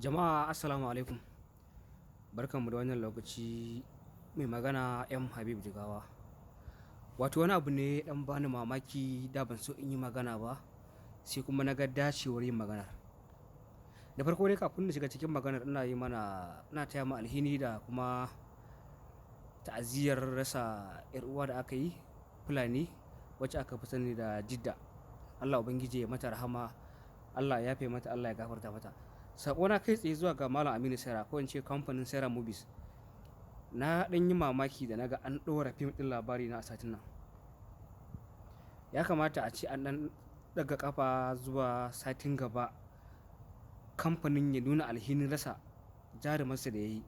Jama'a assalamu alaikum. Barkanmu da wannan lokaci, mai magana M Habib Jigawa. Wato wani abu ne ɗan bani mamaki, da ban so in yi magana ba, sai kuma na ga dacewar yin maganar. Da farko dai, kafin na shiga cikin maganar, ina yi mana ina taya mu alhini da kuma ta'aziyyar rasa 'yar uwa da aka yi, Fulani, wacce aka fi sani da Jidda. Allah Ubangiji ya mata rahama, Allah ya yafe mata, Allah ya gafarta mata. Saƙona kai tsaye zuwa ga Malam Aminu Saira, ko in ce kamfanin Saira Movies. Na ɗan yi mamaki da naga an ɗora fim ɗin Labari Na a satin nan. Ya kamata a ce an ɗan ɗaga ƙafa zuwa satin gaba, kamfanin ya nuna alhinin rasa jarumarsa da ya yi.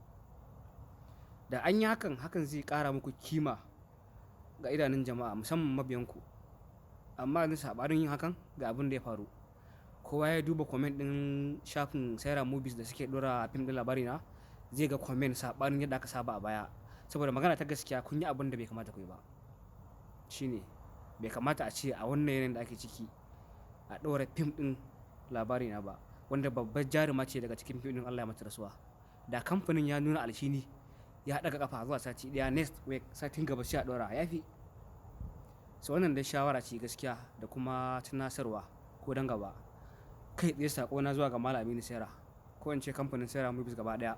Da an yi hakan, hakan zai ƙara muku kima ga idanun jama'a, musamman mabiyanku. Amma yanzu saɓanin yin hakan, ga abin da ya faru. Kowa ya duba comment ɗin shafin Saira Movies da suke ɗora fim ɗin Labari Na, zai ga comment saɓanin yadda aka saba a baya. Saboda magana ta gaskiya, kun yi abin da bai kamata ku yi ba. Shine bai kamata a ce a wannan yanayin da ake ciki a ɗora fim ɗin Labari Na ba, wanda babbar jaruma ce daga cikin fim ɗin Allah ya mata rasuwa. Da kamfanin ya nuna alhini, ya ɗaga ƙafa zuwa sati ɗaya, next week, satin gaba, sai a ɗora, ya fi. So wannan dai shawara ce gaskiya da kuma tunasarwa ko don gaba. Kai tsaye saƙona zuwa ga Malam Aminu Saira, ko in ce kamfanin Saira Movies gaba ɗaya.